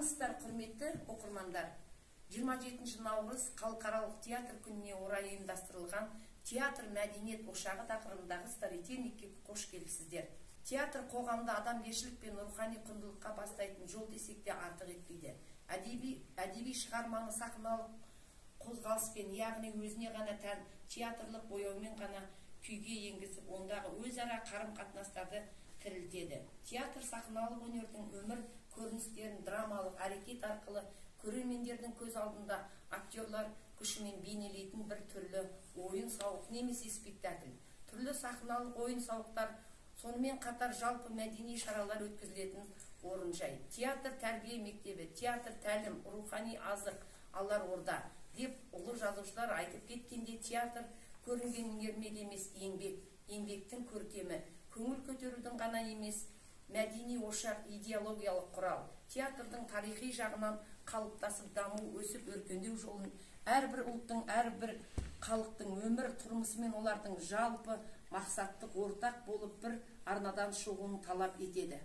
Армысыздар, құрметті оқырмандар. 27 наурыз халықаралық театр күніне орай ұйымдастырылған театр мәдениет ошағы тақырыбындағы сторителлингке қош келіпсіздер. Театр қоғамда адамгершілік пен рухани құндылыққа бастайтын жол десек те артық етпейді. Әдеби шығарманы сахналық қозғалыспен, яғни өзіне ғана тән театрлық бояумен ғана күйге енгізіп, ондағы өзара қарым-қатынастарды тірілтеді. Театр сахналық өнердің өмір көріністерін драмалық әрекет арқылы көрермендердің көз алдында актерлар күшімен бейнелейтін бір түрлі ойын-сауық немесе спектакль. Түрлі сахналық ойын-сауықтар, сонымен қатар жалпы мәдени шаралар өткізілетін орын жай. Театр тәрбие мектебі, театр тәлім, рухани азық алар орда деп ұлы жазушылар айтып кеткенде, театр көрінгеннің ермегі емес, еңбек, еңбектің көркемі, көңіл көтерудің ғана емес, мәдени ошақ, идеологиялық құрал. Театрдың тарихи жағынан қалыптасып даму, өсіп өркендеу жолын әрбір ұлттың, әрбір халықтың өмір тұрмысымен олардың жалпы мақсаттық ортақ болып бір арнадан шығуын талап етеді.